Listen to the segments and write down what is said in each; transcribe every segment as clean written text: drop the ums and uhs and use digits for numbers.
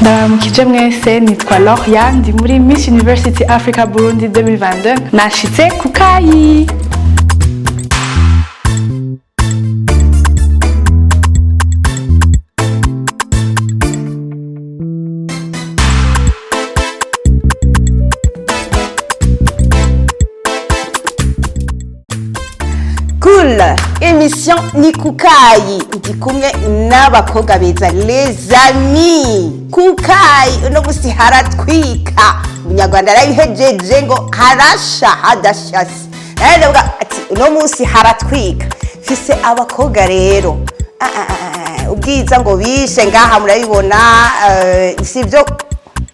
Ndabaramukije mwese, nitwa Loria, ndi muri Miss University Africa Burundi 2022. Nashitse ku kayi. Cool, émission ni Kukayi. Ndi kumwe n'abakobwa beza, les amis. Kukayi uno musi haratwika. Umunyarwanda yarabihejeje ngo harasha hadashase. Rero ndavuga ati uno musi haratwika. Mfise abakobwa rero. Ah, ah, ah, ah, ubwiza ngo bishe ngaha murabibona, sivyo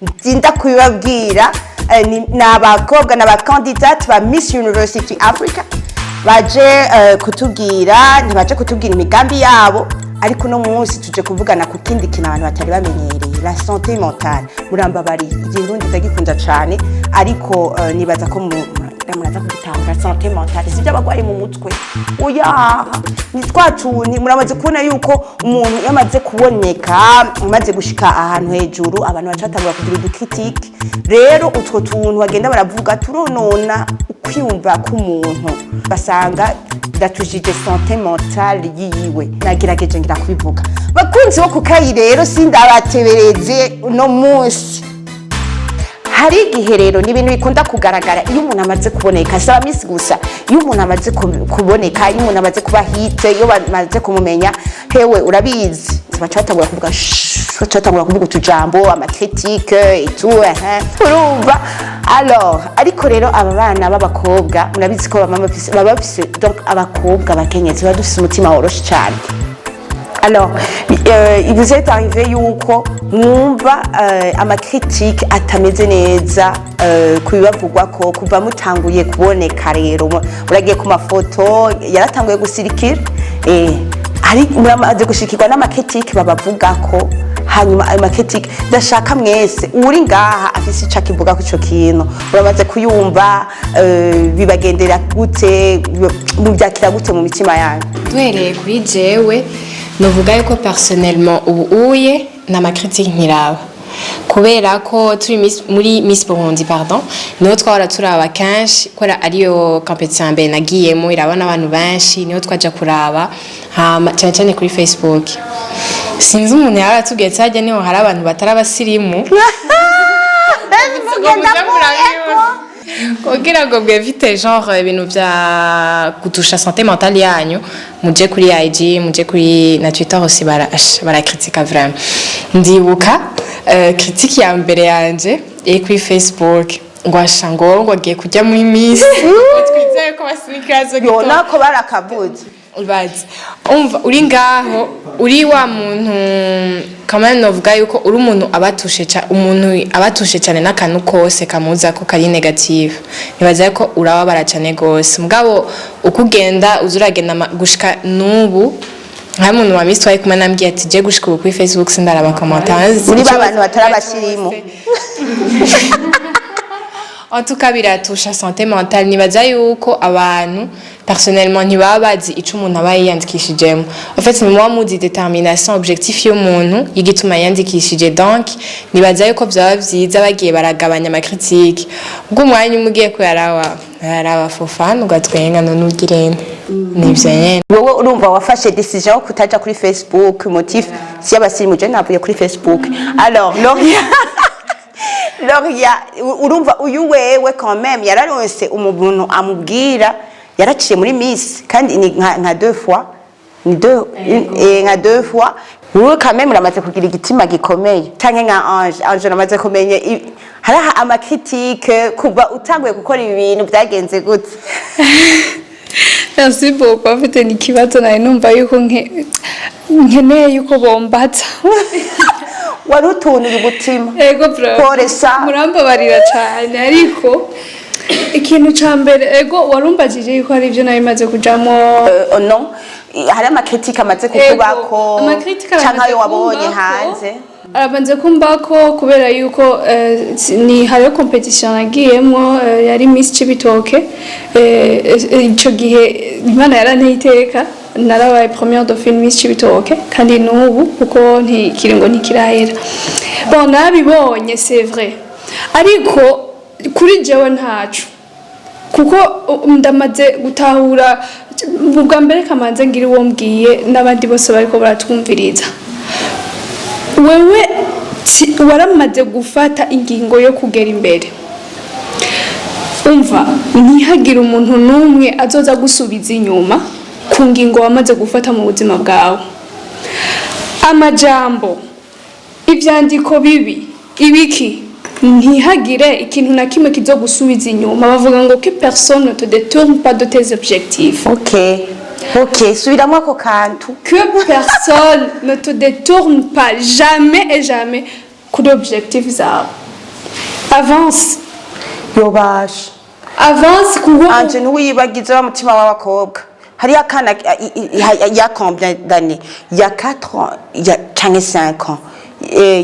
ndinda kubibabwira. Ni abakobwa ni abakandidate ba Miss University Africa baje kutubwira, ntibaje kutubwira imigambi yabo, ariko uno munsi tuje kuvugana ku kindi kintu abantu batari bamenyereye, la santé mentale. Murambabariye, igirundi ndagikunda cane, ariko nibaza ko muraza kugitahura. Santé mentale si iby'abagwayi mu mutwe, oya, ni twa tuntu muramaze kubona yuko umuntu iyo amaze kuboneka, amaze gushika ahantu hejuru, abantu baca batangura kugira uducritique. Rero utwo tuntu bagenda baravuga turonona ukwiyumva k'umuntu, basanga ndatujije santé mentale yiwe. Nagerageje ngira kubivuga, bakunzi bo kukayi. Rero sindabatebereze uno munsi. Hari igihe rero ni ibintu bikunda kugaragara iyo umuntu amaze kuboneka, saba Miss gusa, iyo umuntu amaze kuboneka, iyo umuntu amaze kuba hit, iyo bamaze kumumenya, hewe urabizi, baca batangura kuvuga shh, baca batangura kuvuga utujambo, amacritique et tout, hein, urumva. Alors ariko rero aba bana b'abakobwa murabizi ko baba bafise, donc abakobwa bakenyezi baba dufise umutima woroshe cyane. Alors, il vous est arrivé yuko mwumva amacritique atameze neza ku bibavugwa ko kuva mutanguye kuboneka? Rero muragiye ku mafoto yaratanguye gusirikira, hari muramaze gushikirwa n'amacritique babavugako. Hanyuma ayo macritique, ndashaka mwese uri ngaha afise ico akivuga ko ico kintu muramaze kuyumva, bibagendera gute, mubyakira gute mu mitima yanyu? Duhereye kuri jewe, novuga yuko personnellement ubu uye n'amacritique nkiraba, kubera ko turi muri Miss Burundi, pardon, niho twahora turaba kenshi, kubera ariyo compétition ya mbere nagiyemo irabona abantu benshi, niho twaja kuraba. Hama cyane cyane kuri Facebook, sinzi umuntu yari aratubwiye ati hajya niho hari abantu batari abasirimu kugira ngo mwevite genre ibintu vya kutusha santé mentale yanyu, muje kuri IG, muje kuri na Twitter aussi, barakritika vraiment. Ndibuka critique ya mbere yanje iri kuri Facebook, ngo asha ngo agiye kujya muri Miss, twizeye ko basinikirazo. Yo nako barakavuze. Ubaze, umva, uri ngaho uri wa muntu kamwe, novuga yuko uri umuntu abatushe, umuntu abatushe cyane n'akantu kose kamuza ko kari négative, nibaza ko urababara cyane gose. Mugabo uko ugenda uza uragenda gushika n'ubu, nka muntu wa Miss twari kumwe nambwiye ati je gushika ubu kuri Facebook sindaraba commentaires. Muri ba bantu batari abasirimu. En tout cas biratusha santé mentale. Nibaza yuko abantu personnellement ntibaba bazi ico umuntu aba yiyandikishijemo. En fait ni muzi détermination, objectif y'umuntu y'igituma yiyandikishije. Donc nibaza yuko vyaba vyiza bagiye baragabanya amacritique, ubwo umwanya umwe ugiye kuyaraba yaraba fofana ugatwenga, none ugirene nivyo nyene. Wowe urumva wafashe décision yo kutaja kuri Facebook, motif si y'abasirimu. Je navuye kuri Facebook. Alors Loria, Loria, urumva uyu wewe quand même yararonse umuntu amubwira, yaraciye muri Miss kandi ni nka deux fois, ni deux, nka deux fois. Wowe quand même uramaze kugira igitima gikomeye, canke nka Ange? Ange, uramaze kumenya hariho amacritique kuva utanguye gukora ibi bintu, byagenze gute? Merci beaucoup. Afite ni ikibazo nari numva yuko nkeneye yuko bombaza. Wari utuntu umutima. Ego bro. Pole sa. Murambabarira cyane, ariko ikintu ca mbere, ego, warumbajije yuko hari ibyo nari maze kujamo. Non, hari amacritique amaze kukubako Amacritique canke aramaze ayo wabonye kumbako. hanze. Arabanze kumbako kubera yuko ni hariyo compétition nagiyemwo, yari Miss Cibitoke. Ico gihe Imana yaranteye iteka, narabaye première dauphine Miss Cibitoke, kandi n'ubu kuko ntikiringo ntikirahera. Bon, narabibonye, c'est vrai, ariko kuri jewe ntaco, kuko ndamaze gutahura. Ubwa mbere kamanze ngira uwo mbwiye n'abandi bose bariko baratwumviriza: wewe waramaze gufata ingingo yo kugera imbere, umva, ntihagire umuntu n'umwe azoza gusubiza inyuma ku ngingo wamaze gufata mu buzima bwawe. Amajambo, ivyandiko bibi, ibiki, ntihagire ikintu na kimwe kizogusubiza inyuma. Bavuga ngo que personne ne te détourne pas de tes objectifs. OK, subiramo ako kantu. Que personne ne te détourne pas jamais et jamais kuri objectif zawe. Avance. Yobasha. Avance kuko Anje, ntiwiyibagize wa mutima w'abakobwa. Hariyo akana ya combien d'années, ya 4 ans ya canke 5 ans,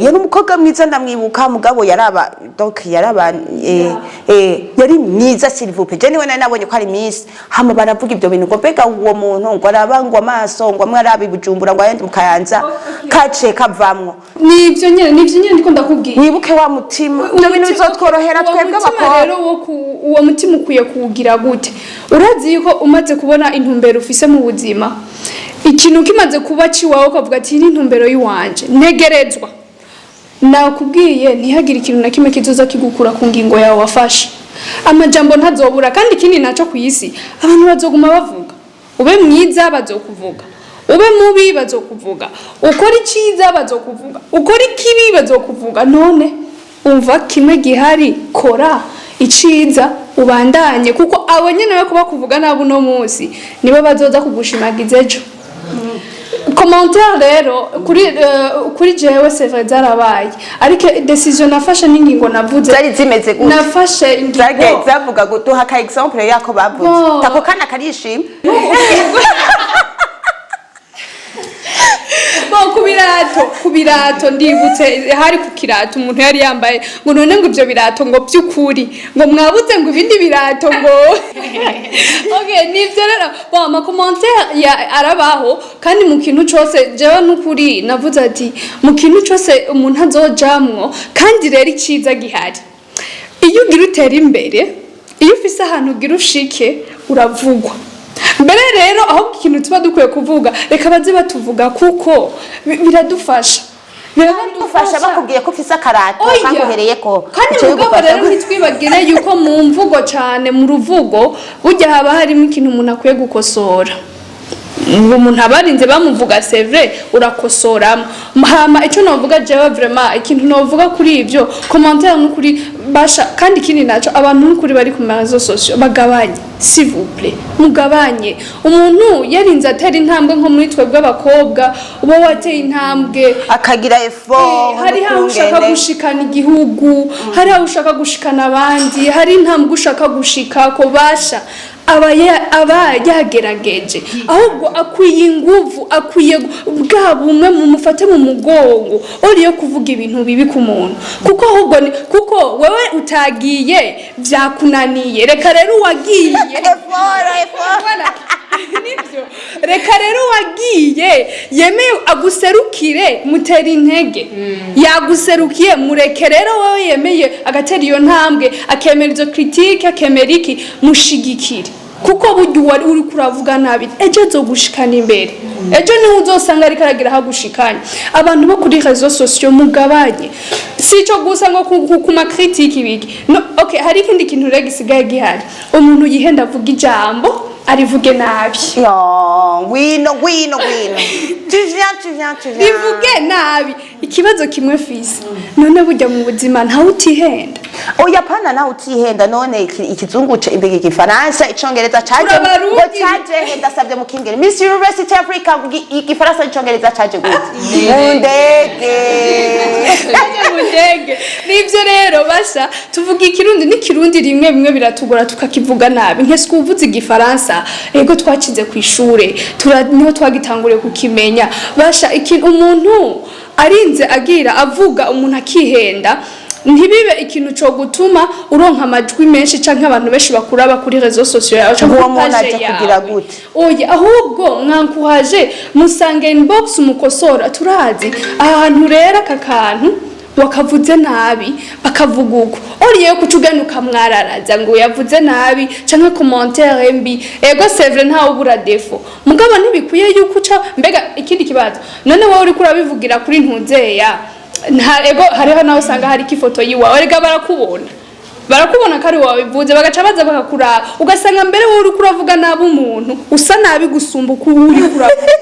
yari umukobwa mwiza, ndamwibuka, mugabo yaraba, donc yaraba, yari mwiza. S'il vous plaît, je niwe nari nabonye ko ari miss. Hama baravuga ibyo bintu ngo mbega uwo muntu ngo araba ngo amaso ngo amwe araba i Bujumbura ngo ayandi mu Kayanza, kace kavamwo. Nivyo nyene, nivyo nyene ndiko ndakubwira. Wibuke wa mutima, ibyo bintu bizotworohera Uwo twebwe mutima abakobwa. Rero uwo mutima ukwiye kuwugira gute? Urazi yuko umaze kubona intumbero ufise mu buzima, ikintu kimaze kuba ciwawe, ukavuga ati: "Iyi ni intumbero y'iwanje ntegerezwa." Nakubwiye, ntihagire ikintu na kimwe kizoza kigukura ku ngingo yawe wafashe. Amajambo ntazobura, kandi ikindi naco, ku isi abantu bazoguma bavuga. Ube mwiza bazokuvuga, ube mubi bazokuvuga, ukora iciza bazokuvuga, ukora ikibi bazokuvuga. None umva, kimwe gihari, kora iciza ubandanye, kuko abo nyene bariko bakuvuga nabi uno munsi nibo bazoza kugushimagiza ejo. Commentaire rero kuri jewe, c'est vrai, zarabaye, ariko décision nafashe n'ingingo navuze Zari zimeze gute? Nafashe ingingo. Zage zavuga guduha ka exemple yako bavuze. Bon. Tako kana karishima. Bon, ku birato ndibutse hari ku kirato umuntu yari yambaye ngo none ngo ibyo birato ngo by'ukuri ngo mwabuze ngo ibindi birato ngo. Okay, nivyo rero. Bon, ama commentaire ya arabaho, kandi mu kintu cose jewe n'ukuri navuze ati mu kintu cose umuntu azojamwo. Kandi rero iciza gihari, iyo ugira utera imbere, iyo ufise ahantu ugira ushike, uravugwa mbere. Rero ahubwo ikintu tuba dukwiye kuvuga, reka baze batuvuga, kuko biradufasha. Gufasha bakubwiye ko ufise akarato Oya. kaguhereyeko. Kandi Ico mugabo bigufasha rero ntitwibagire yuko mu mvugo cane, mu ruvugo burya haba harimo ikintu umuntu akwiye gukosora. Ngo umuntu abarinze bamuvuga, c'est vrai, urakosoramo. Hama ico novuga jewe, vraiment, ikintu novuga kuri ivyo commentaire n'ukuri basha. Kandi ikindi naco, abantu n'ukuri bari ku ma réseaux sociaux bagabanye, s'il vous plaît, mugabanye. Umuntu yarinze atera intambwe, nko muri twebwe abakobwa, uba wateye intambwe akagira effort. Hari aho ushaka n'ukungene. gushikana igihugu, hari aho ushaka gushikana abandi, hari intambwe ushaka gushika ko basha aba yagerageje. Ahubwo akwiye inguvu, akwiye bwa bumwe mu mufate mu mugongo uriyo kuvuga ibintu bibi ku muntu, kuko ahubwo kuko wewe utagiye vyakunaniye. Reka rero uwagiye Effort, effort. Voilà. Nivyo, reka rero wagiye yemeye aguserukire, mutera intege. Yaguserukiye, mureke rero. Wowe yemeye agatera iyo ntambwe, akemera izo critique, akemera iki, mushigikire, kuko burya uwari uri kuravuga nabi ejo azogushikana imbere, ejo niwe uzosanga ariko aragira aho agushikanye. Abantu bo kuri réseaux sociaux mugabanye. Si ico gusa ngo ku ma critique ibiki. No, okay, hari ikindi kintu rero gisigaye gihari: umuntu yihenda avuga ijambo, arivuge nabi. Yo, ngwino, ngwino, ngwino, tu viens, tu viens, tu viens. Rivuge nabi. Ikibazo kimwe fise: none burya mu buzima ntawe utihenda? Oya, pana, nawe utihenda. None ikizungu imbere, igifaransa, icongereza caje Urabarundi. ngo caje he? Ndasabye mukingere Miss University Africa, ngo igifaransa n'icongereza caje gute mu ndege? Caje mu ndege. Nivyo rero basha, tuvuga ikirundi n'ikirundi rimwe bimwe biratugora, tukakivuga nabi. Nkese uvuze igifaransa, ego twakize ku ishure, niho twagitanguriye kukimenya. Basha, umuntu Arinze agira avuga umuntu akihenda, ntibibe ikintu co gutuma uronka amajwi menshi canke abantu benshi bakuraba kuri réseaux sociaux yawe canke Uwo kuri muntu page aja kugira yawe. gute? Oya, ahubwo mwankuhaje musange inbox, umukosora. Turazi aha hantu rero aka kantu wakavuze nabi, bakavuga uko oriye kuca ugenda ukamwararaza ngo yavuze nabi canke commentaire mbi. Ego, c'est vrai, ntawe ubura défaut, mugabo ntibikwiye yuko uca. Mbega ikindi kibazo, none wowe uriko urabivugira kuri ntuzeya nta ego, hariho nawe usanga hariko ifoto yiwawe. Erega barakubona, barakubona ko ari wowe wabivuze, bagaca baza bakakuraba, ugasanga mbere wowe uriko uravuga nabi umuntu usa nabi gusumba uko uriko uravuga.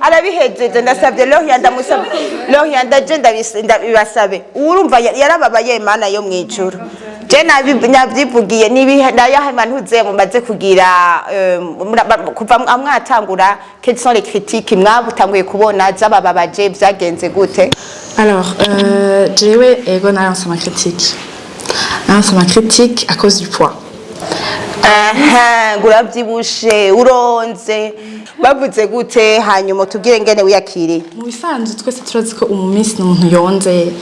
Arabihejeje. Ndasabye Lohiya, ndamusabye Lohiya, ndaje ndabibasabe. Urumva yarababaye. Mana yo mwijuru, je navyivugiye. Nayahe mantuze mumaze kugira kuva mwatangura? Quelles sont les critiques mwabutanguye kubona zabababaje? Vyagenze gute? Alors, jewe ego naronse ama critique. Naronse ama critique à cause du poids. Aha, ngo uravyibushe, uronze, bavuze gute? Hanyuma tubwire ngene wiyakiriye. Mu bisanzwe twese turazi ko umu miss ni umuntu yonze,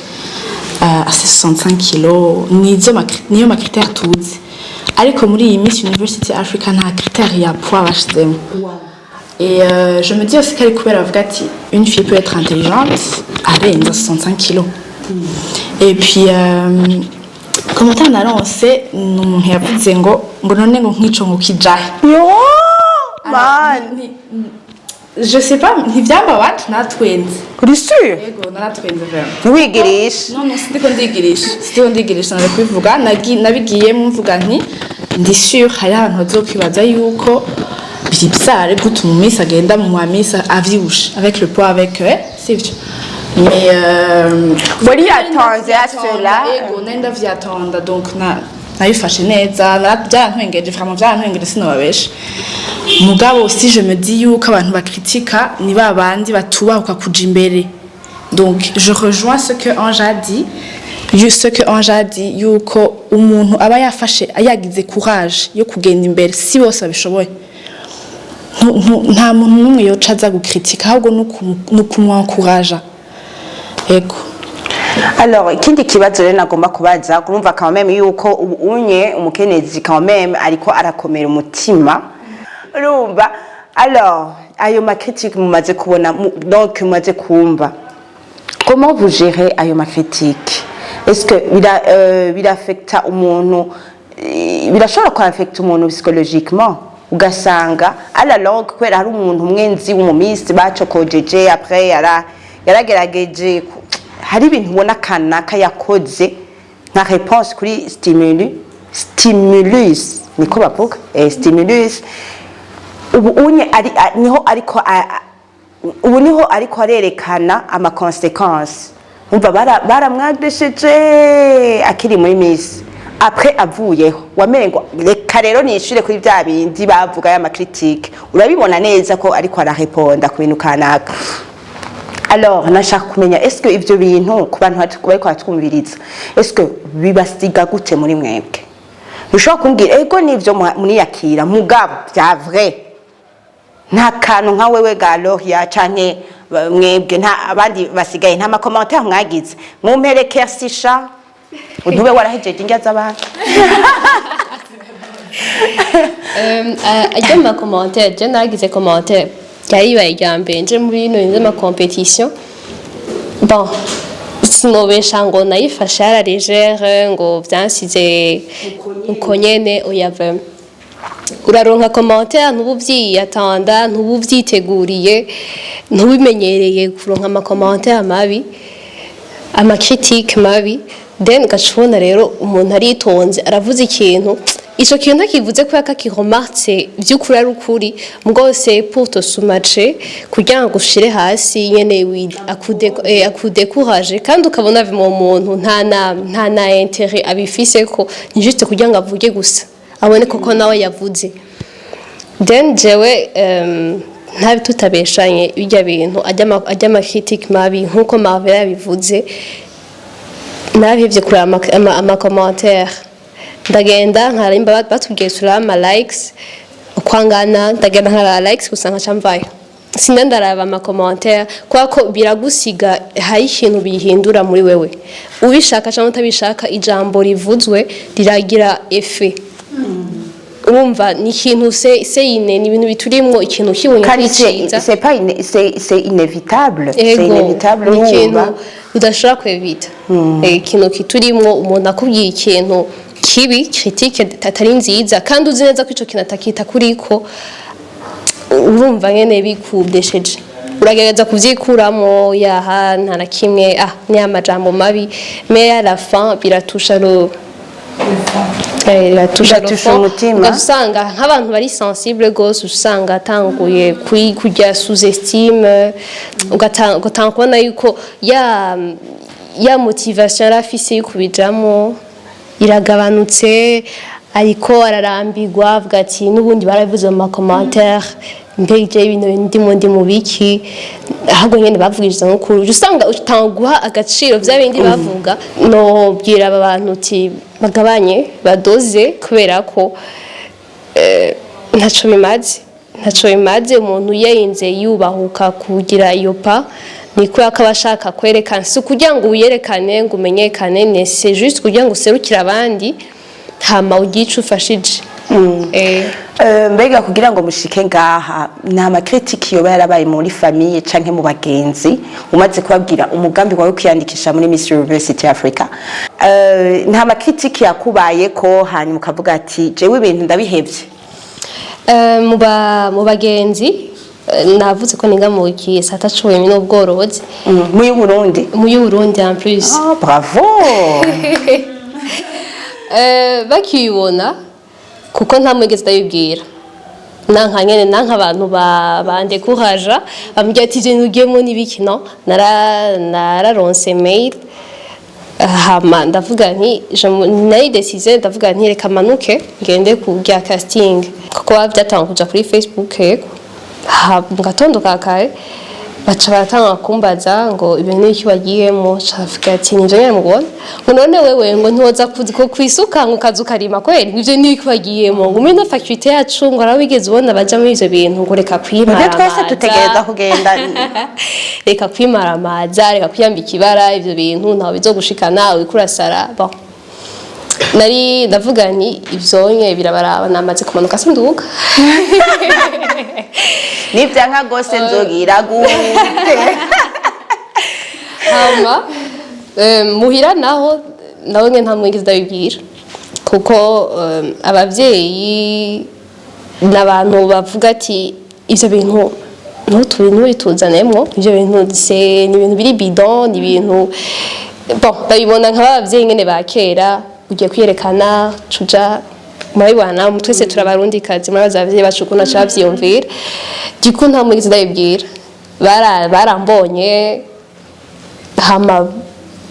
afise 65 kilo, nizo niyo ma critère tuzi. Ariko muri iyi Miss University Africa nta critère ya poids bashizemo. Et je me dis aussi qu'elle kubera bavuga ati une fille peut être intelligente arenza 65 kilos. Et puis commentaire naronse ni umuntu yavuze ngo none ngo nk'ico ngo kijahe. Yo man! Je sais pas, ntivyambabaje, natwenze. Uri sûr? Yego, naratwenze vraiment. Ntiwigirishe. Non, sindiko ndigirisha, sindiko ndigirisha, nari kubivuga. Nabigiyemo mvuga nti ndi sûr hariho abantu bazokwibaza yuko biri bizarre gute umu miss agenda mu ma miss avyibushe avec le poids, avec sivyo? Mais Wari yatonze à cela. Ego, nari ndavyatonda, donc na nabifashe neza. Byarantwengeje vraiment, byarantwengeje, sinobabesha. Mugabo si je me dis yuko abantu bakritika ni ba bandi batubahuka kuja imbere. Donc je rejoins ce que Ange a dit, ce que Ange a dit, yuko umuntu aba yafashe, yagize courage yo kugenda imbere, si bose babishoboye. Nta muntu n'umwe yoca aza gukritika, ahubwo ni ukumwankuraja, ego. Alors, ikindi kibazo rero nagomba kubaza, urumva quand même yuko ubu unye umukenyezi quand même ariko arakomera umutima, urumva. Alors, ayo ma critique mumaze kubona, donc mumaze kumva, comment vous gérez ayo ma critique? Est-ce que bira affecta umuntu, birashobora ku affecta umuntu psychologiquement, ugasanga à la longue, kubera hari umuntu umwe nzi w'umu miss bacokojeje, après yaragerageje hari ibintu ubona kanaka yakoze nka réponse kuri stimulus, niko bavuga, stimulus. Ubu unye ari niho ariko ubu niho ariko arerekana ama conséquences. Umva, baramwadesheje akiri muri miss, après avuyeho wamengo reka rero nishure kuri bya bindi bavuga y'ama critique. Urabibona neza ko ariko arareponda ku bintu kanaka. Alors nashaka kumenya, est-ce que ivyo bintu ku bantu bariko baratwumviriza, est-ce que bibasiga gute muri mwebwe? Ntushobora kumbwira ego nivyo muniyakira, mugabo vya vrai nta kantu nka wewe Galoria canke mwebwe nta abandi basigaye, nta ma commentaire mwagize? Mumpereke sisha ntube warahejeje indya z'abantu. Ajya mu ma commentaire, je naragize commentaire, ryari ribaye irya mbere nje muri bino bintu vy'ama compétition. Bon, sinobesha ngo nayifashe à la légère, ngo vyansize uko nyene. Oya, vraiment, uraronka commentaire ntuba uvyiyatanda, ntuba uvyiteguriye, ntubimenyereye kuronka ama commentaire mabi, ama critique mabi. Then ugaca ubona rero umuntu aritonze aravuze ikintu, ico kintu ntakivuze kubera ko akiremarse vy'ukuri ari ukuri, mugabo c'est pour te soumettre, kugira ngo ushire hasi nyene, akudécourage. Kandi ukabona mu muntu nta na intérêt abifiseko, ni juste kugira ngo avuge gusa abone koko nawe yavuze. Then jewe ntabi tutabeshanye, bijya bintu ajya ama critique mabi, nkuko Marvela yabivuze, nabihevye kuraba ama commentaire. Ndagenda nkarimba batubwiye turaba ama likes uko angana, ndagenda nkaraba likes gusa nkaca mvayo. Sinda ndaraba ama commentaires, kubera ko biragusiga, hari ikintu bihindura muri wewe, ubishaka cyangwa utabishaka. Ijambo rivuzwe riragira effet. Urumva, ni ikintu c'est inné, ni ibintu biturimwo. Ikintu kibonye Kandi kuri ciza, c'est pas c'est inévitable, c'est Ego, inévitable. Ni ikintu Urumva. udashobora kwevita. Ikintu kiturimwo, umuntu akubwiye ikintu kibi, critique atari nziza, kandi uzi neza ko ico kintu atakita kuriko, urumva nyene bikudesheje, uragerageza kuvyikuramo, yaha nta na kimwe, ah, ni amajambo mabi, mais à la fin biratusha le biratusha le Biratusha fond. umutima. Ugaca usanga nk'abantu bari sensible gose, usanga atanguye kujya sous-estime, ugatanga kubona yuko ya motivation yari afise yo kubijamo iragabanutse, ariko ararambirwa, avuga ati: "N'ubundi barabivuze mu ma commentaires, mbega ibintu ndimo ndi mu biki?" Ahubwo nyene bavugiriza nk'ukuri, usanga utanga guha agaciro vya bindi bavuga. Nobwira aba bantu uti bagabanye, badoze, kubera ko ntaco bimaze, ntaco bimaze. Umuntu yayinze yubahuka kugira iyo pas, ni kubera ko aba ashaka kwerekana, si ukugira ngo wiyerekane ngo umenyekane, ne c'est juste kugira ngo userukire abandi, hama ugire ico ufashije. Mbega kugira ngo mushike ngaha, nta ma critiques yoba yarabaye muri famille canke mu bagenzi, umaze kubabwira umugambi wawe wo kwiyandikisha muri Miss University Africa? Nta ma critiques yakubaye ko hanyuma ukavuga ati: "Jewe ibintu ndabihevye"? Mu bagenzi, navuze ko niga mu gisata c'uburimyi n'ubworozi. Muri Burundi? Mu y'Uburundi en plus. Ah, bravo! Bakibibona, kuko nta mwigeze ndabibwira, nanka nyene, nanka abantu bandekuraja, bambwira ati: "Je ugiyemo n'ibiki?" No nararonse mail, hama ndavuga nti nari décidé, ndavuga nti: "Reka manuke ngende kurya casting", kuko byatanga kuja kuri Facebook. Yego, ha mu gatondo ka kare baca baratanga kumbaza ngo: "Ibintu n'iki wagiyemo?" Cavuga ati: "Nivyo nyene mubona." Ngo: "None wewe ngo ntiwoza ko kwisuka ngo ukaza ukarima kweri? Ivyo n'iki wagiyemo?" Ngo: "Muri no faculté yacu ngo araho wigeze ubona baja muri ivyo bintu?" Ngo: "Reka Nibyo, twese kwimaramaza." Dutegereza kugenda. "Reka kwimaramaza, reka kwiyambika ibara, ivyo bintu ntawe bizogushikana, uriko urasara." Bon, nari ndavuga nti: "Ivyonye birabaraba, namaze kumanuka sinduka." Nivyanka gose nzogira gute? Hama muhira naho, nawe nyene nta mwigeze ndabibwira, kuko abavyeyi n'abantu bavuga ati: "Ivyo bintu ntubituzanemo, ivyo bintu c'est ni ibintu biri bidon." Ni ibintu, bon, babibona nk'abavyeyi nyene ba kera, ugiye kwiyerekana cuja, murabibona twese turabarundi kazi, murabaza abavyeyi bacu ukuntu aca bavyiyumvira. Giku nta mwigeze ndabibwira. Barambonye, hama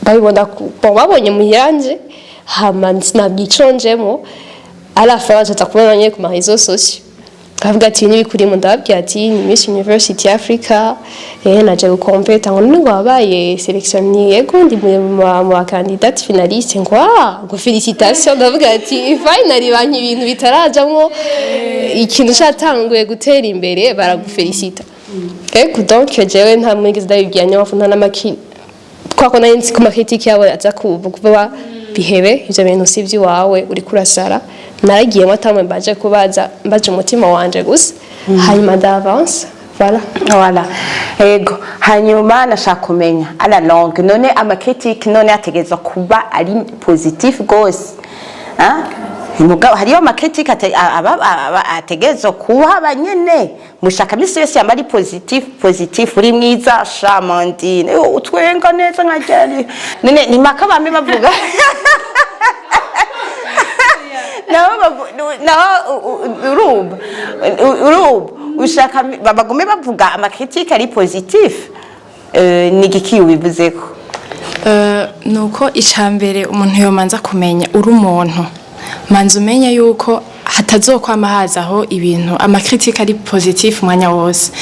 babibona bon, babonye muhiranje, hama sinabwiconjemo. À la fin bacaza kubona nyene ku ma réseaux sociaux, kavuga ati: "Nibikurimo." Ndababwira ati: "Ni Miss University Africa, naje gukompeta." Ngo: "None ngo wabaye sélectionné?" "Yego, ndi mu ba candidate finaliste." Ngo: "Ah," ngo: "Félicitations." Ndavuga ati: "Finally banki ibintu bitarajamwo, ikintu catanguye gutera imbere, baragufelicita." Ego, donc jewe nta mwigeze ndabibwira, niyo mpamvu nta n'amaki, kwa ko nari nzi ko ma critiques yabo aza kuvuga: "Bihebe, ivyo bintu si ivy'iwawe, uriko urasara." Naragiyemo atamwe mbaje kubaza, mbaje umutima wanje gusa, hanyuma ndavance, voilà. Voilà. Ego, hanyuma nashaka kumenya à la longue, none ama critiques none ategerezwa kuba ari positif gose? Ah? Mugabo hariyo ama critiques ategerezwa kuba abanyene mushaka misi yose yamba ari positif positif: "Uri mwiza Shamandine, utwenga neza nka ryari." None ni maka bamwe bavuga nabo urumva ushaka bagume bavuga ama critiques ari positif. Ni igiki ubivuzeko? Nuko icambere umuntu yomanza kumenya, uri umuntu, manza umenye yuko Hatazokwama hazaho ibintu, ama critiques ari positif umwanya wose.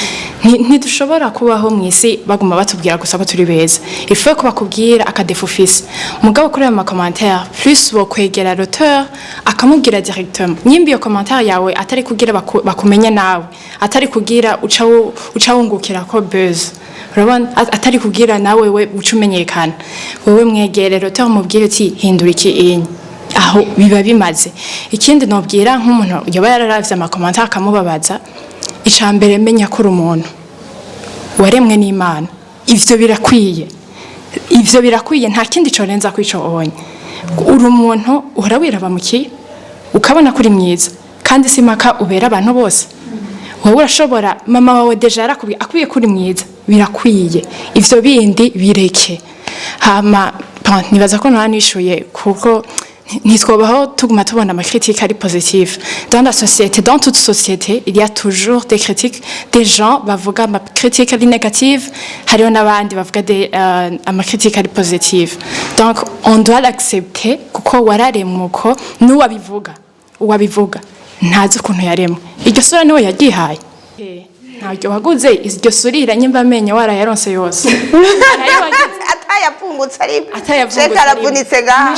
Ntidushobora kubaho mu isi baguma batubwira gusa ko turi beza. Il faut ko bakubwira aka défaut ufise. Mugabo kuri ayo ma commentaire, plus bokwegera l'auteur akamubwira directement nyimba iyo commentaire yawe atari kugira bakumenye nawe, atari kugira uca wungukira ko buzz, urabona, atari kugira nawe we uca umenyekana. Wewe mwegere l'auteur, mubwire uti: "Hindura iki inyi." Aho biba bimaze. Ikindi nobwira nk'umuntu yoba yararavye ama commentaire akamubabaza, ica mbere, menya ko uri umuntu waremwe n'Imana. Ivyo birakwiye, ivyo birakwiye, nta kindi corenza kwico onye. Uri umuntu, uhora wiraba mu kiyo ukabona ko uri mwiza, kandi si maka ubera abantu bose. Wowe urashobora, mama wawe déjà yarakubwiye akwiye ko uri mwiza, birakwiye, ivyo bindi bireke. Hama bon, nibaza ko nta nishuye, kuko ntitwobaho tuguma tubona ama critiques ari positif dans la société. Dans toute société, il y a toujours des critiques, des gens bavuga ama critiques ari négative, hariho n'abandi bavuga des ama critiques ari positive. Donc on doit l'accepter, kuko wararemwe uko. N'uwabivuga, uwabivuga ntazi ukuntu yaremwe. Iryo sura niwe yagihaye, ntabyo waguze. Iryo surira, nyimba amenyo warayaronse yose. Nayo wagize. Atayapfungutse ari Atayavungutse. Sheka aravunitse ngaha.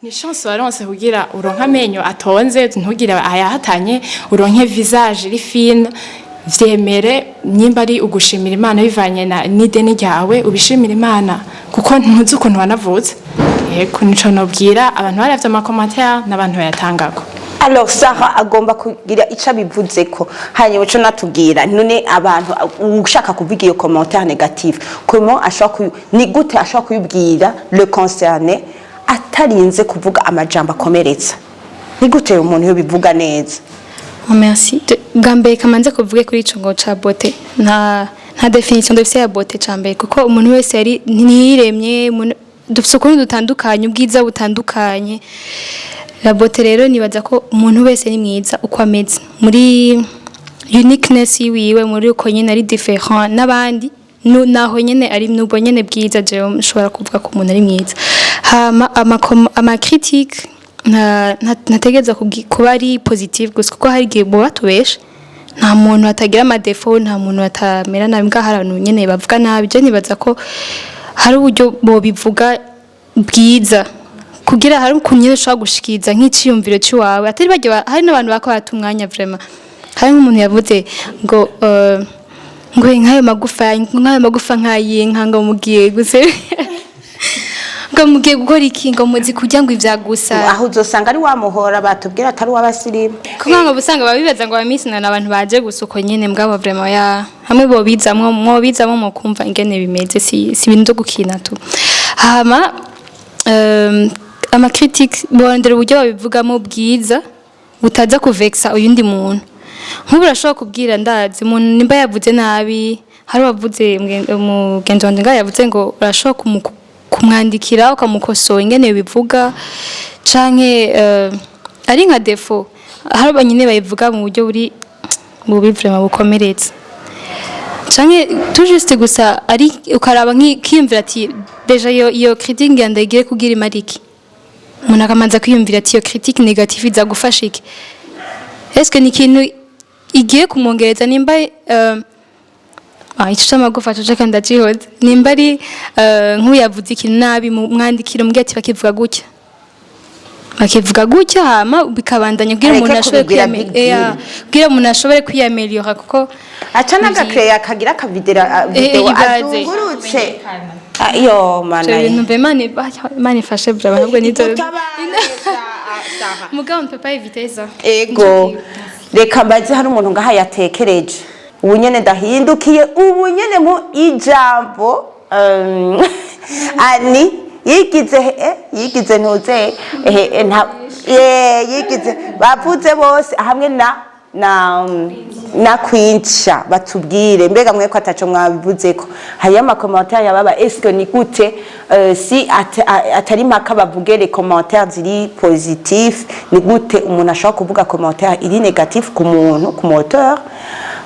Ni chance waronse kugira uronke amenyo atonze, ntugire ayahatanye, uronke visage iri fine. Vyemere, nyimba ari ugushimira Imana bivanye na n'ideni ryawe, ubishimira Imana, kuko ntuzi ukuntu wanavutse. Yego, nico nobwira abantu baravye ama commentaire n'abantu bayatangako. Alors Sarah agomba kugira ico abivuzeko, hanyuma ico natubwira none abantu ushaka kuvuga iyo commentaire négative, comment ashobora ni gute ashobora kuyibwira le concerné atarinze kuvuga amajambo akomeretsa? Ni gute umuntu yobivuga neza? Oh, merci. Bwa mbere kamanze kuvuge kuri ico ngo ca beauté. Nta définition dufise ya beauté, ca mbere, kuko umuntu wese yari ntiyiremye, dufise ukuntu dutandukanye, ubwiza butandukanye. La beauté rero, nibaza ko umuntu wese ni mwiza uko ameze, muri uniqueness yiwiwe, muri uko nyene ari différent n'abandi, naho nyene ari nubwo nyene bwiza. Jewe nshobora kuvuga ko umuntu ari mwiza. Hama ama critique ntategereza kuba ari positive gusa, kuko hari igihe muba tubesha. Nta muntu atagira ama défauts, nta muntu atamera nabi. Mbwa hari abantu nyene bavuga nabi. Je nibaza ko hari uburyo bobivuga bwiza, kugira hari ukuntu nyene ushobora gushikiriza nk'iciyumviro c'iwawe, atari barya hari n'abantu bako bata umwanya vraiment. Hari nk'umuntu yavuze ngo ngo nk'ayo magufa nk'ay'inka, ngo mugiye guse, ngo mugiye gukora iki, ngo muzi kurya, ngo ivya gusa. Aho uzosanga ari wamuhora batubwira atari uw'abasirimu. Kuko ngo usanga babibaza ngo abamisi na abantu baje gusa uko nyene. Mugabo vraiment ya hamwe bobizamwo, mwobizamwo mukumva ingene bimeze, si ibintu vyo gukina tu. Hama ama critique, borondera uburyo babivugamo bwiza butaza kuvexa uyundi muntu. Nk'ubu urashobora kubwira, ndazi umuntu nimba yavuze nabi, hari uwavuze, umugenzi wanje ngaho yavuze ngo urashobora kumwandikira ukamukosora ingene bivuga, canke ari nka défaut. Hari abanyine bayivuga mu buryo buri bubi vraiment, bukomeretsa, canke tout juste gusa ari ukaraba nk'ikiyumvira ati: "Déjà iyo critique ngira ndayigire kugira imara iki?" Umuntu akamanza kwiyumvira ati: "Iyo critique négative iza gufasha iki? Est-ce que ni ikintu igiye kumwongereza?" Nimba ico c'amagufa coco kandi ndacihoze, nimba ari nk'uyavuze ikintu nabi, mwandikira umubwire ati: "Bakivuga gutya, bakivuga gutya." Hama bikabandanya kugira Areke umuntu ashobore kubigira big deal. Kugira umuntu ashobore kwiyameliora, kuko aca n'agakeya akagira akavidera video ibaze. Azungurutse. Ah, yo mana. Ivyo bintu mve Imana ifashe vraiment, ahubwo nizo Sarah. Mugabo on ne peut pas éviter ça. Ego, reka mbaze, hari umuntu ngaha yatekereje. Ubu nyene ndahindukiye, ubu nyene mu ijambo ani yigize yigize ntuze nta yigize bavuze bose hamwe na kwinca batubwire mbega mwe ko ataco mwabivuzeko. Hariyo ama commentaire yababa, est-ce que ni gute si atari mpaka bavuge les commentaires ziri positif, ni gute umuntu ashobora kuvuga commentaire iri négatif ku muntu, ku moteur,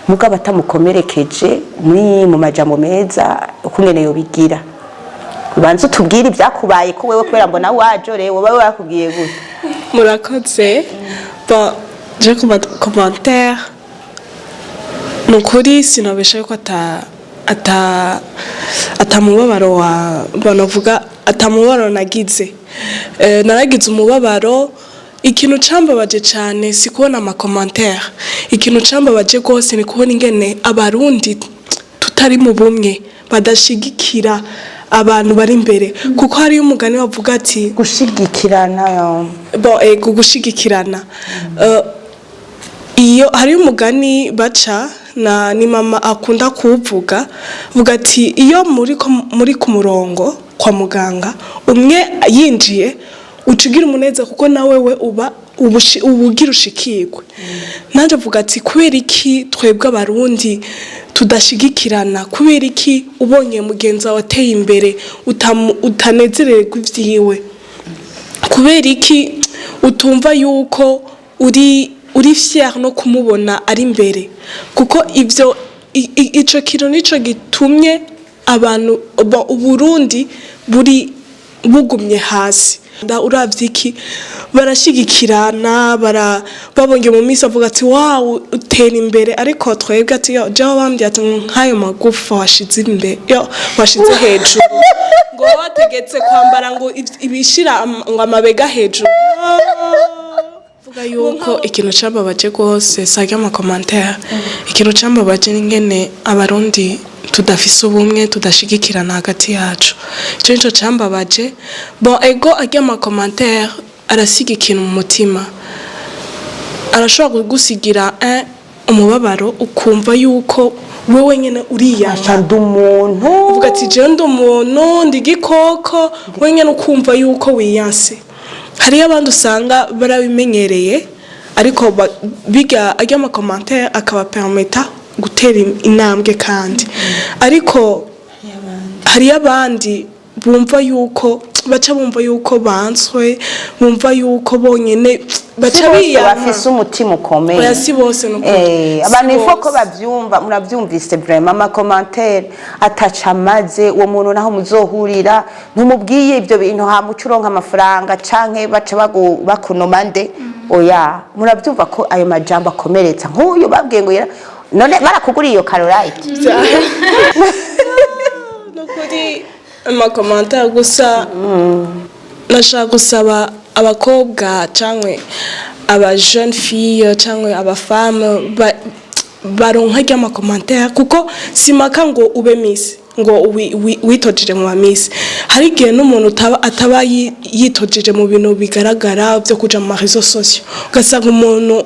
mugabo atamukomerekeje, muri mu majambo meza, ukungene yobigira? Ubanza utubwire ibyakubaye ko wewe, kubera mbona waje wowe bakubwiye gute? Murakoze. Bon, je kuma commentaire, ni ukuri sinobesha yuko ata mubabaro wa banavuga, ata mubabaro nagize. Naragize umubabaro. Ikintu cambabaje cane si kubona ama commentaire, ikintu cambabaje rwose ni kubona ingene Abarundi tutari mu bumwe, badashigikira abantu bari imbere, kuko hariyo umugani bavuga ati Gushigikirana yo. Bon, ego, gushigikirana. Iyo hariyo umugani baca na ni mama akunda kuwuvuga, vuga ati iyo muri ku murongo kwa muganga, umwe yinjiye uca ugira umunezero kuko nawe we uba ubugira ushikirwe. Nanjye avuga ati kubera iki twebwe Abarundi tudashigikirana? Kubera iki ubonye mugenzi wawe ateye imbere utanezererwa ivyiwe? Kubera iki utumva yuko uri fier no kumubona ari imbere? Kuko ivyo ico kintu nico gitumye abantu Uburundi buri bugumye hasi. Uravye iki, barashigikirana, babonye mu minsi avuga ati wow, utera imbere, ariko twebwe ati yo jewe bambwiye ati nk'ayo magufa washize imbere, yo washize hejuru, ngo wategetse kwambara ngo ibishira ngo amabega hejuru. Vuga yuko ikintu cambabaje rwose sajya ama commentaire, ikintu cambabaje n'ingene Abarundi tudafise ubumwe, tudashigikirana hagati yacu. Ico nico cambabaje. Bon, ego, arya ama commentaire arasiga ikintu mu mutima, arashobora kugusigira umubabaro, ukumva yuko wewe nyene uriyanga. Ndi umuntu. Uvuga ati jewe ndi umuntu, ndi igikoko? Wenyine ukumva yuko wiyanse. Hariyo abandi usanga barabimenyereye, ariko biga arya ama commentaire akabapermeta gutera intambwe kandi, ariko hariyo abandi bumva yuko baca bumva yuko banswe, bumva yuko bonyene baca Si bose biyanka. Bafise umutima ukomeye. Oya, si bose nukuri. Eh, Si abantu ifo ko bose. bavyumva, muravyumvise vraiment, ama commentaire ataca amaze uwo muntu naho muzohurira ntumubwiye ivyo bintu, hamuca uronka amafaranga canke baca bakunoma nde. Oya, muravyumva ko ayo majambo akomeretsa. Nk'uyu babwiye ngo none barakuguriye iyo karorayiti. Nukuri ama commentaire gusa, nashaka gusaba abakobwa cyangwa aba jeune fille cyangwa aba femme baronka ry'ama commentaire, kuko simaka ngo ube miss, ngo witojeje mu ba miss. Hari igihe n'umuntu ataba yitojeje mu bintu bigaragara byo kuja mu ma réseaux sociaux, ugasanga umuntu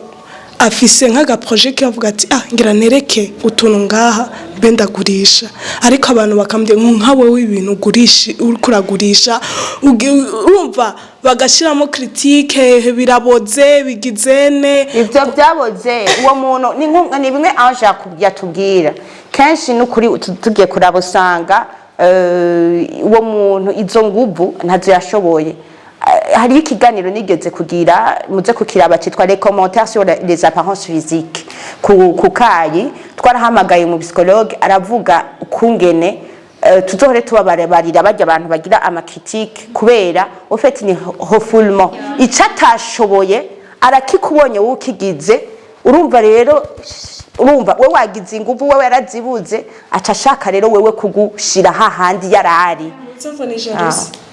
afise nk'aga projet ke, avuga ati ah, ngira nereke utuntu ngaha mbe ndagurisha, ariko abantu bakambwira ngo nka wewe ibintu ugurisha, uriko uragurisha, urumva bagashiramo critique, biraboze, bigizene. Ivyo byaboze uwo muntu ni bimwe Ange yatubwira kenshi. N'ukuri tugiye kuraba usanga uwo muntu izo nguvu ntazo yashoboye. Hariyo ikiganiro nigeze kugira, muze kukiraba, citwa "Les commentaires sur les apparences physiques". Ku kayi twarahamagaye mu psychologue, aravuga ukungene tuzohore tubababarira barya abantu bagira ama critique, kubera au fait ni refoulement, ico atashoboye arakikubonye wowe ukigize. Urumva rero, urumva we wagize inguvu, wewe yarazibuze, aca ashaka rero wewe kugushira hahandi yarari.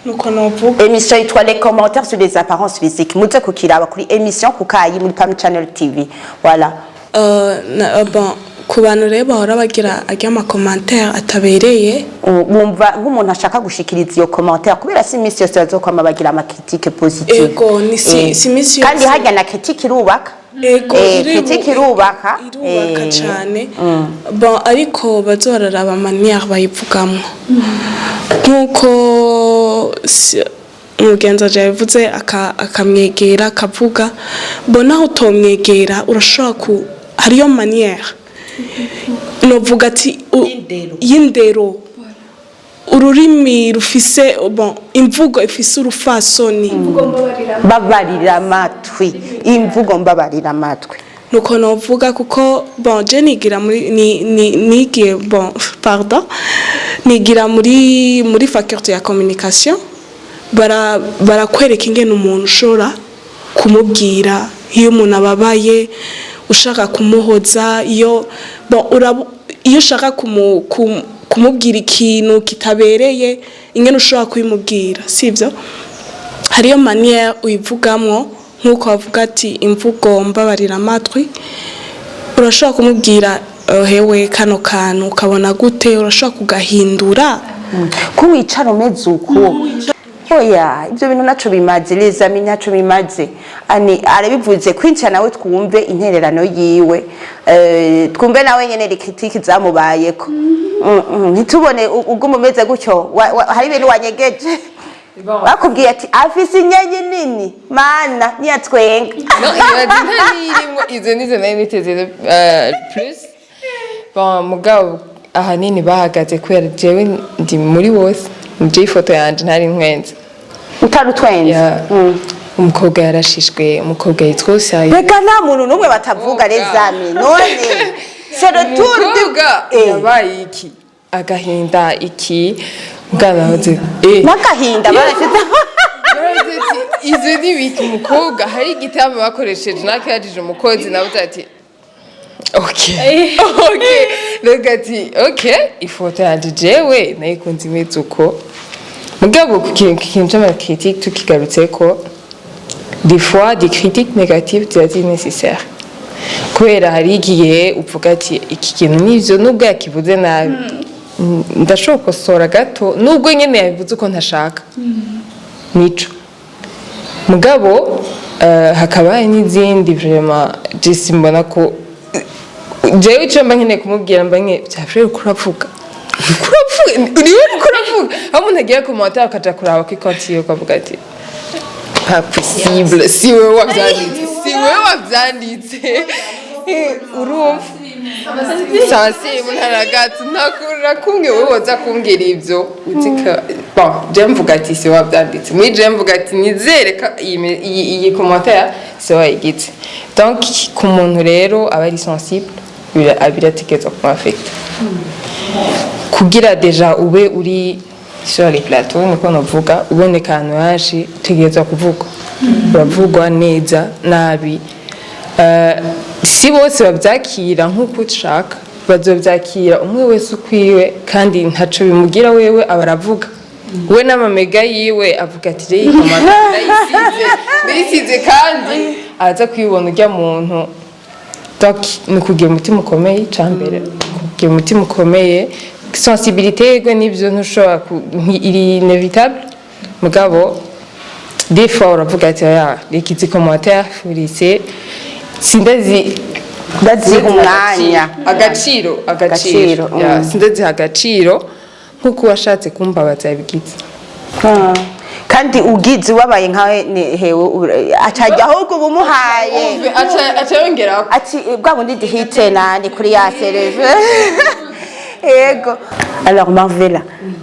Nuko novuga. Émission yitwa "Les commentaires sur les apparences physiques", muze kukiraba kuri émission Kukayi muri Pam Channel TV, voilà. Bon, ku bantu rero bahora bagira arya ama commentaire atabereye, Wumva nk'umuntu ashaka gushikiriza iyo commentaire, kubera si iminsi yose bazokwama bagira ama critique positive. Ego, ni si iminsi yose. Kandi harya na critique irubaka. Ego. Critique irubaka. Irubaka cyane. Bon, ariko bazoraraba manière bayivugamwo, nk'uko umugenzi waje yabivuze, akamwegera akavuga. Bon, naho utomwegera urashobora ku hariyo manière novuga ati y'indero, ururimi rufise, bon, imvugo ifise urufasoni. Babarira amatwi, imvugo mbabarira amatwi. Nuko novuga, kuko bon, je nigira muri ni nigiye, bon, pardon, nigira muri faculté ya communication, barakwereka ingene umuntu ushobora Kumubwira iyo umuntu ababaye, ushaka kumuhoza, iyo bon, iyo ushaka kumubwira ikintu kitabereye, ingene ushobora kubimubwira, sivyo? Hariyo manière uyivugamwo, nk'uko bavuga ati imvugo mbabarira amatwi. Urashobora kumubwira: "Hewe, kano kantu ukabona gute?" Urashobora kugahindura. Ko wicara umeze uko, oya, ibyo bintu naco bimaze, les amis, ntaco bimaze. Ani arabivuze kwinjira nawe, twumve intererano yiwe, twumve nawe nyene les critiques zamubayeko. Ntitubone uguma umeze gutyo. Hari ibintu wanyegeje, bakubwiye ati afise inyenyi nini, mana niyatwenga. No, ibaze nta n'irimwo izo nizo nari niteze plus. Bon, mugabo ahanini bahagaze kubera jewe ndi muri bose, nje ifoto yanje ntari ntwenze. Utari utwenze? Ya. Umukobwa yarashishwe, umukobwa yitwa Osayi. Reka, nta muntu n'umwe batavuga, les amis. None c'est le tour du Umukobwa yabaye iki, agahinda iki, mugabo nahoze n'agahinda barashize. Yaravuze ati izo ni ibiki? Umukobwa hari igitamba bakoresheje, nakayajije umukozi nawe ati ok, reka ati ok, ifoto yanje jewe nayikunze imeze uko. Mugabo ku kintu c'ama critiques tukigarutseko, des fois des critiques négatives ziba ziri nécessaire, kubera hari igihe uvuga ati iki kintu nivyo, nubwo yakivuze nabi, ndashobora gukosora gato, nubwo nyene yabivuze uko ntashaka nico. Mugabo hakaba hari n'izindi vraiment jesi mbona ko jewe ico mba nkeneye kumubwira, mba nkeneye vya frère, uriko uravuga, uriko uravuga, uriwe uriko uravuga. Aho umuntu agiye commentaire akaja kuraba kuri konti yiwe, ukavuga ati pas possible, si wewe wavyanditse, si wewe wavyanditse. Urumva sensible ntaragati ntakura kumwe wowe woza kumbwira ivyo uzi ko bon, je mvuga ati si wavyanditse muri, je mvuga ati nizere ko iyi commentaire si wayigize. Donc ku muntu rero aba ari sensible, birategerezwa kumafekta kugira déjà ube uri sur les plateaux, niko novuga, uboneka ahantu henshi, utegerezwa kuvugwa, uravugwa neza nabi. Si bose bavyakira nk'uko ushaka, bazovyakira umwe wese ukwiwe, kandi ntaco bimugira wewe aba aravuga we n'amamega yiwe, avuga ati je iyi commentaire ndayisize, ndayisize, kandi araza kuyibona urya muntu. Donc ni ukugira umutima ukomeye, icambere kugira umutima ukomeye. Sensibilité yego nivyo, ntushobora iri inévitable, mugabo des fois uravuga ati oya, reka izi commentaire furise sindazi Ndaziha umwanya. Agaciro, agaciro. Agaciro. Ya, sindaziha agaciro nkuko washatse kumbabaza yabigize. Kandi ugize wabaye nkawe hewe acajya ahubwo ubumuhaye. Aca yongeraho. Ati bwa bundi dihite nani kuri ya sereve. Yego, alors Marvela,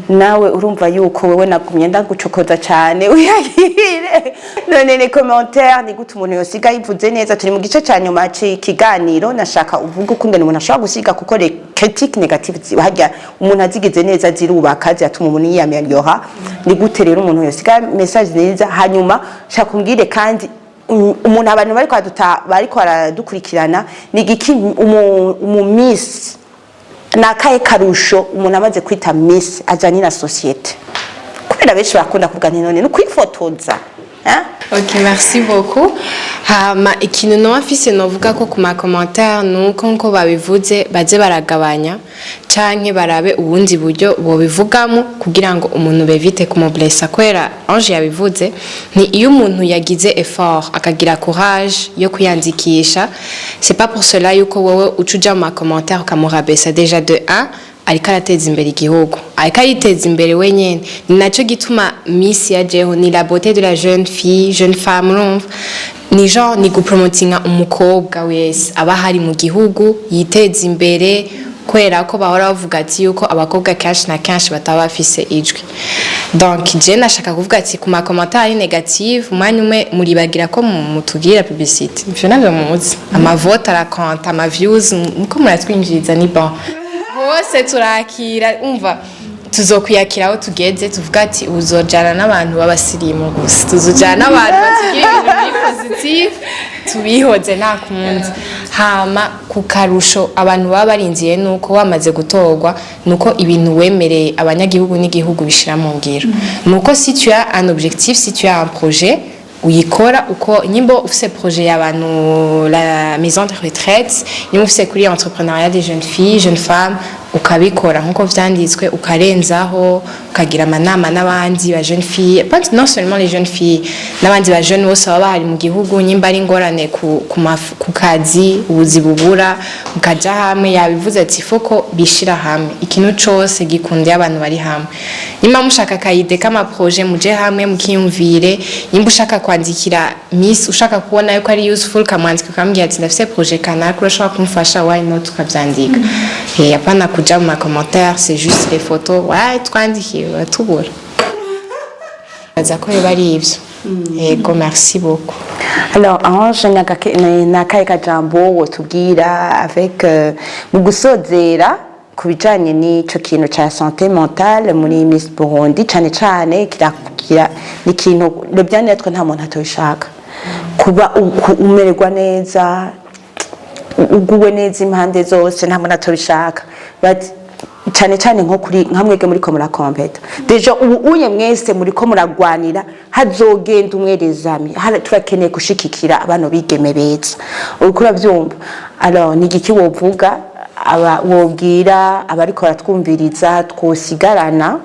nawe urumva yuko wewe nagumye ndagucokoza cyane, uyagire none ni commentaire ni gute umuntu yosiga yivuze neza? Turi mu gice cya nyuma cy'ikiganiro. Nashaka uvuge ukungene umuntu ashobora gusiga, kuko les critiques négatives harya umuntu azigize neza zirubaka, ziratuma umuntu yiyameliora. Ni gute rero umuntu yosiga message nziza? Hanyuma shaka umbwire kandi umuntu, abantu bariko bariko baradukurikirana, ni igiki umu miss, ni akahe karusho umuntu amaze kwita miss ajanye na société? Kubera benshi bakunda kuvuga nti none ni ukwifotoza, eh? Ok, merci beaucoup. Hama ikintu noba mfise novuga ko ku ma commentaire, nuko nko babivuze, baze baragabanya canke barabe ubundi buryo bobivugamo kugira ngo umuntu bevite kumublessa, kubera Ange yabivuze, ni iyo umuntu yagize effort, akagira courage yo kwiyandikisha, c'est pas pour cela yuko wowe uca uja mu ma commentaire ukamurabesa. Déjà de 1, ariko arateza imbere igihugu, ariko ariteza imbere wenyene. Ni naco gituma Miss yajeho, ni la beauté de la jeune fille, jeune femme. Urumva, ni genre ni gupromotinga umukobwa wese aba hari mu gihugu yiteza imbere, kubera ko bahora bavuga ati yuko abakobwa kenshi na kenshi bataba bafise ijwi. Donc je nashaka kuvuga ati ku ma commentaire ari négative, umwanya umwe muribagira ko mutubwira publicité, ivyo navyo muzi, amavote arakonta, ama views muko muratwinjiriza, ni bon, hose turakira. Umva Tuzokwiyakira aho tugeze, tuvuga ati uzojana n'abantu b'abasirimu gusa, tuzojana n'abantu batugira ibintu biri positif, tubihoze nta kundi. Hama ku karusho abantu baba barinziye nuko wamaze gutorwa, nuko ibintu wemereye abanyagihugu n'igihugu bishira mu ngiro, nuko si tu as un objectif, si tu as un projet, uyikora uko. Nyimbo ufise projet y'abantu, la maison de retraite, nyimbo ufise kuri entrepreneuriat des jeunes filles, jeunes femmes, ukabikora nkuko vyanditswe, ukarenzaho, ukagira amanama n'abandi ba jeunes filles, pas non seulement les jeunes filles, n'abandi ba jeunes bose baba bahari mu gihugu. Nyimba ari ingorane ku kazi, ubuzi bubura, mukaja hamwe. Yabivuze ati foko bishira hamwe, ikintu cose gikundiye abantu bari hamwe. Nyimba mushaka ka idée k'ama projets, muje hamwe mukiyumvire. Nyimba ushaka kwandikira miss, ushaka kubona yuko ari useful, ukamwandika ukamubwira ati ndafise projet kanaka, urashobora kumufasha, why not? Ukavyandika. Hapana kuja mu ma commentaires, c'est juste les photos, ouais, twandikiye uratubura. Baza ko biba ari ivyo. Yego, merci beaucoup. Alors Ange, nakahe kajambo wotubwira avec mu gusozera ku bijanye n'ico kintu ca santé mentale muri Miss Burundi? Cane cane ni ikintu le bien-être, nta muntu atobishaka, kuba umererwa neza, uguwe neza impande zose, nta muntu atobishaka. But cane cane nko kuri nka mwebwe muriko murakompeta déjà ubu unye, mwese muriko muragwanira hazogenda umwe, les amis. Turakeneye gushigikira abantu bigeme beza, uriko uravyumva? Alors ni igiki wovuga, aba wobwira abariko baratwumviriza twosigarana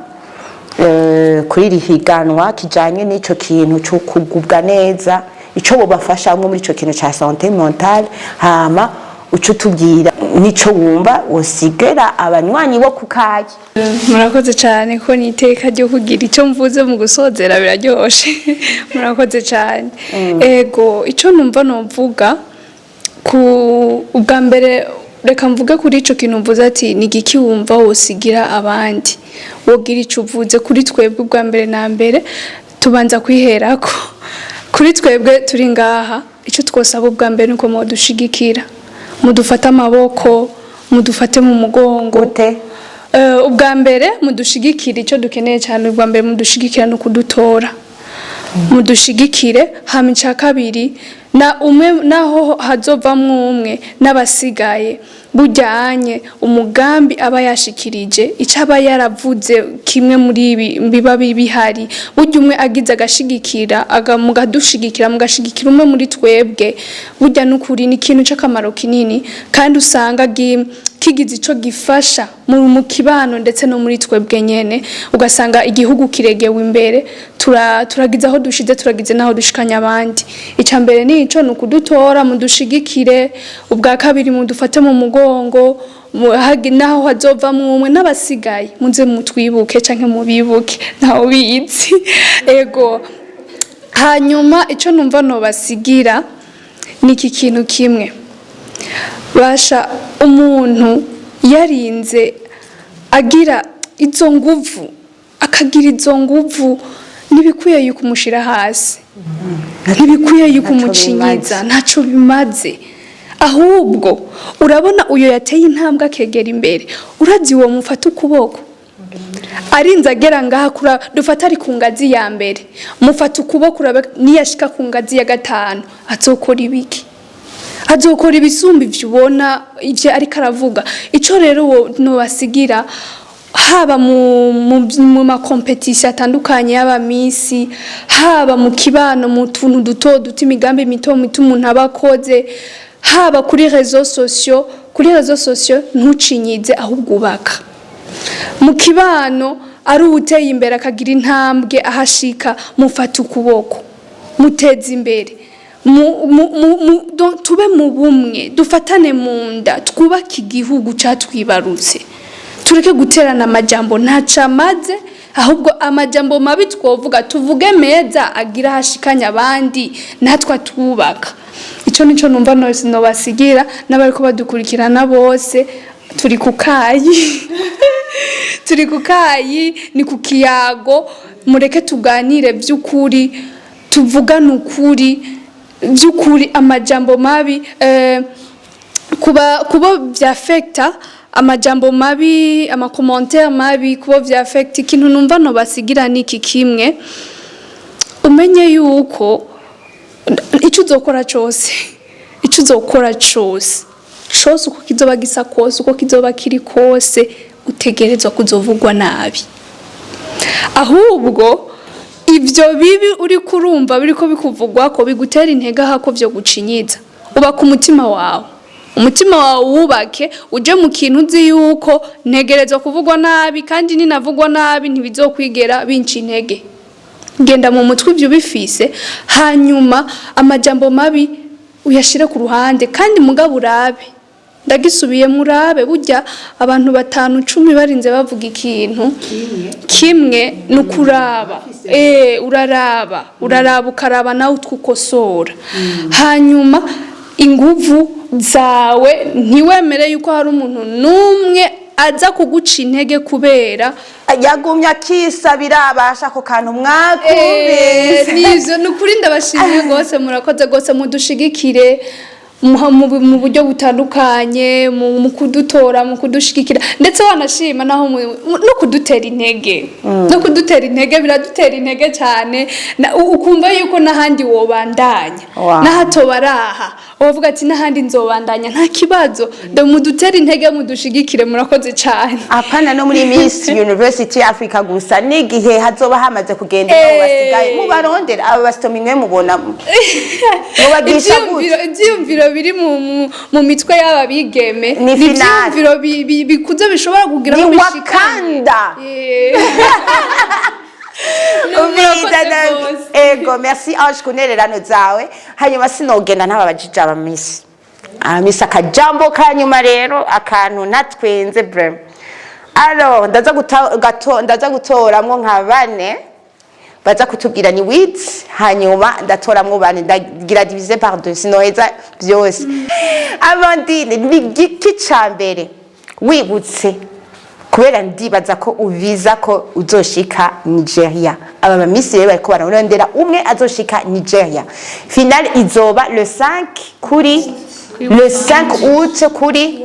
kuri iri higanwa kijanye n'ico kintu cyo kugubwa neza, ico bobafasha muri ico kintu ca santé mentale? Hama uco tubwira nico wumva wosigera abanywanyi bo kukayi. Murakoze cyane ko ni iteka ryo kugira icyo mvuze mu gusozera, biraryoshe, murakoze cyane. Ego, icyo numva novuga ku ubwa mbere, reka mvuge kuri ico kintu mvuze ati ni igiki wumva wosigira abandi, wogira ico uvuze kuri twebwe. Ubwa mbere na mbere tubanza kwiherako kuri twebwe turi ngaha. Icyo twosaba ubwa mbere nuko mudushigikira, mudufate amaboko, mudufate mu mugongo. Gute? Ubwa mbere mudushigikire, icyo dukeneye cyane ubwa mbere mudushigikira no kudutora, mudushigikire. Hama icya kabiri, na umwe naho hazovamwo umwe n'abasigaye bujyanye umugambi aba yashikirije, icyo aba yaravuze, kimwe muri ibi biba bihari, burya umwe agize agashigikira, mugadushigikira, mugashigikira umwe muri twebwe, burya n'ukuri ni ikintu cy'akamaro kinini, kandi usanga kigize ico gifasha mu kibano ndetse no muri twebwe nyene, ugasanga igihugu kiregewe imbere. Turagize aho dushize, turagize naho dushikanya abandi. Ica mbere nico, ni ukudutora, mudushigikire. Ubwa kabiri, mudufate mu mugongo, naho hazovamwo umwe n'abasigaye muze mutwibuke canke mubibuke, ntawe ubizi. Ego, hanyuma ico numva nobasigira ni iki kintu kimwe basha: umuntu yarinze agira izo nguvu, akagira izo nguvu, ntibikwiye yuko umushira hasi, ntibikwiye yuko Ntaco umucinyiza. bimaze. Ntaco bimaze. Ahubwo urabona uyo yateye intambwe akegera imbere, urazi uwo mufata ukuboko arinze agera ngaha, kura dufata ari ku ngazi ya mbere, mufata ukuboko urabe niyashika ku ngazi ya gatanu azokora ibiki, azokora ibisumba ivyo ubona ivyo ariko aravuga. Ico rero wo nobasigira, haba mu ma compétitions atandukanye y'aba miss, haba mu kibano, mu tuntu duto duto, imigambi mito mito umuntu aba akoze, haba kuri réseaux sociaux, kuri réseaux sociaux ntucinyize, ahubwo ubaka. Mu kibano ari uwuteye imbere akagira intambwe ahashika, mufata ukuboko, muteze imbere. Tube mu bumwe, dufatane mu nda, twubake igihugu catwibarutse. Tureke guterana amajambo ntaco amaze, ahubwo amajambo mabi twovuga, tuvuge meza agira ahashikanya abandi natwe atwubaka. Ico nico numva nobasigira n'abariko badukurikirana bose. Turi ku kayi, turi ku kayi, ni ku kiyago. Mureke tuganire by'ukuri, tuvugane ukuri by'ukuri. Amajambo mabi kuba vyafekta Amajambo mabi, ama commentaires mabi kubo vya affect, ikintu numva no basigira niki kimwe: umenye yuko ico uzokora cose cose, uko kizoba gisa kose, uko kizoba kiri kose, utegerezwa kuzovugwa nabi. Ahubwo ivyo bibi uri kurumva biriko bikuvugwa ko bigutera intege, hako vyo gucinyiza. Ubaka umutima wawe, umutima wawe wubake uje mu kintu uzi yuko ntegerezwa kuvugwa nabi, kandi ninavugwa nabi ntibizokwigera binca intege. Genda mu mutwe ivyo ubifise, hanyuma amajambo mabi uyashire ku ruhande. Kandi mugabo urabe, ndagisubiyemo, urabe burya abantu batanu, 10 barinze bavuga ikintu kimwe, ni ukuraba, uraraba, uraraba, ukaraba nawe utwukosora. Hanyuma inguvu zawe, ntiwemere yuko hari umuntu n'umwe aza kuguca intege kubera Yagumye akisabira abasha ako kantu mwakumvise. Nivyo, ni ukuri ndabashimiye rwose, murakoze rwose. Mudushigikire mu buryo butandukanye, mu kudutora, mu kudushigikira, ndetse wanashima naho no kudutera intege biradutera intege cyane. Ukumva yuko n'ahandi wobandanya, n'ahatoba araha ubavuga ati n'ahandi nzobandanya, nta kibazo. Mudutera intege, mudushigikire, murakoze cyane. Apana no muri Miss University Africa gusa, n'igihe hazoba hamaze kugenda abo basigaye, mubarondera aba basitomi mwe mubona mubagisha gute? Ivyiyumviro biri mu mitwe y'aba bigeme Ni finale. Ivyiyumviro bikuze bishobora kugira Ni aho bishikanye. Wakanda. Murakoze Umviriza rwose. Ego, merci Ange ku ntererano zawe. Hanyuma sinogenda ntababajije aba Miss, aba Miss akajambo ka nyuma rero, akantu natwenze vraiment. Alors ndaza gutoramwo nka bane baza kutubwira ni huit, hanyuma ndatoramwo bane, ndagira diviser par deux, sinoheza byose. Amandine, ni giki ca mbere wibutse, kubera ndibaza ko uviza ko uzoshika Nigeria? Aba bamisi rero bariko bararondera umwe azoshika Nigeria. Finale izoba le 5 kuri le 5 août kuri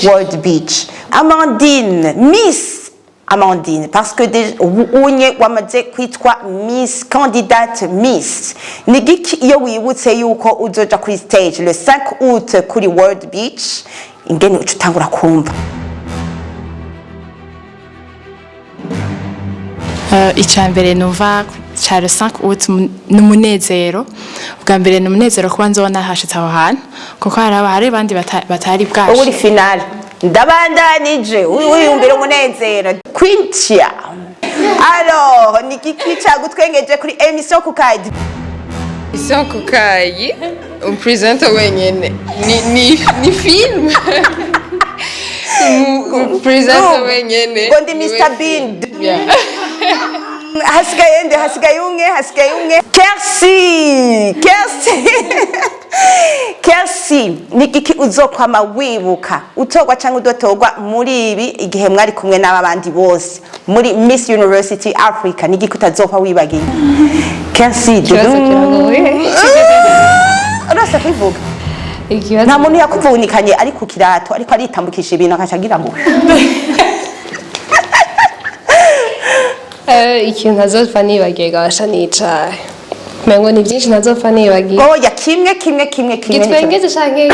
World Beach. Amandine, Miss Amandine, parce que ubu unye wamaze kwitwa Miss, candidate Miss, ni giki iyo wibutse yuko uzoja kuri stage le 5 août kuri World Beach, ingene uca utangura kumva? Icya mbere numva ca le 5 août ni umunezero. Ubwa mbere ni umunezero kuba nzobona hashitse aho hantu, kuko hari hari abandi batari Ubu uri bwashe. Finale ndabandanije wiyumvira umunezero. Quintia, alors ni giki cagutwengeje kuri émission Kukayi? Émission Kukayi, umupresenter wenyene ni film, umupresenter wenyene. Ngo ndi Mr Bean. Yeah. Hasigaye nde? Hasigaye umwe, hasigaye umwe. Kersi, Kersi, Kersi, ni giki uzokwama wibuka, utorwa cyangwa udatorwa, muri ibi igihe mwari kumwe n'aba bandi bose muri Miss University Africa? Ni giki utazopfa wibagiye, Kersi? Ikibazo kiragoye. Urasa kubivuga. Ikibazo Nta muntu yakuvunikanye ari ku kirato, ariko aritambukisha ibintu, akaca agira ngo Ikintu ntazopfa nibagiye gabasha nicaye, mengo ni byinshi ntazopfa nibagiye. Oya, kimwe, kimwe, kimwe, kimwe. Gitwengeze canke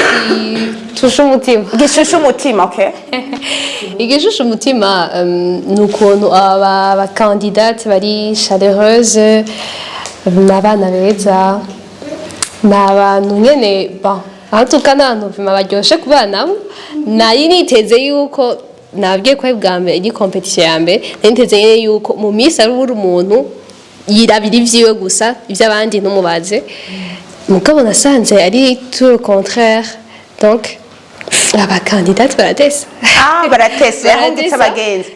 gitushe umutima? Gishushe umutima, okay. Igishusha umutima ni ukuntu aba ba candidate bari chaleureuse, ni abana beza, ni abantu nyene, bon, en tout cas ni abantu vraiment baryoshe kubanamo. Nari niteze yuko, nabwiye ko ari bwa mbere iri compétition ya mbere, nari niteze nyene yuko mu minsi ari ubura umuntu yirabira ivyiwe gusa, ivy'abandi ntumubaze. Mugabo nasanze ari tout le contraire. Donc aba candidate baratesa. Ah, baratese, yahungitse. Baratesa. Abagenzi,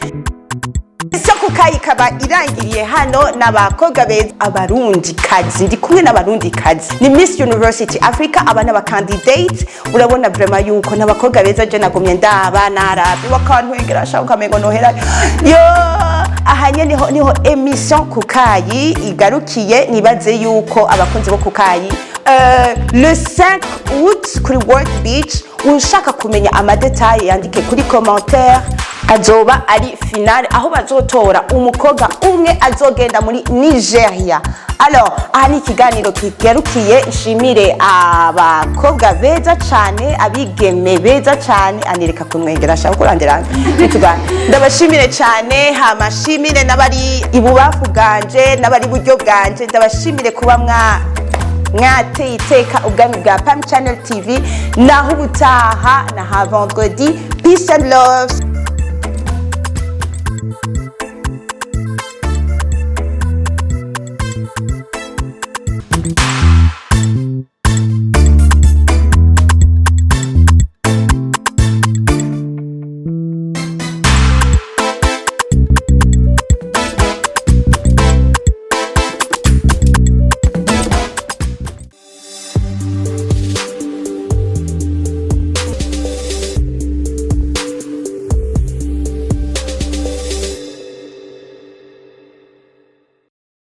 Isoko Kukayi ikaba irangiriye hano n'abakobwa beza, Abarundi kazi. Ndi kumwe n'Abarundi kazi, ni Miss University Africa. Aba n'aba candidate, urabona vraiment yuko n'abakobwa beza. Je nagumye ndaba, narabye, bakantwengera shaka ukamengo nohera yo. Aha nyene niho émission Kukayi igarukiye. Nibaze yuko abakunzi bo Kukayi Le 5 août kuri World Beach. Ushaka kumenya ama détails, yandike kuri commentaire. Azoba ari finale aho bazotora umukobwa umwe azogenda muri Nigeria. Alors, aha ni ikiganiro kigarukiye. Nshimire abakobwa beza cane, abigeme beza cane. Anireka kunwengera, ashaka kurandira nitugana. Ndabashimire cane. Hama nshimire n'abari ibubamfu bwanje n'abari iburyo bwanje. Ndabashimire kuba mwateye iteka ubwami bwa Pam Channel TV. Naho ubutaha, na ha vendredi. Peace and love.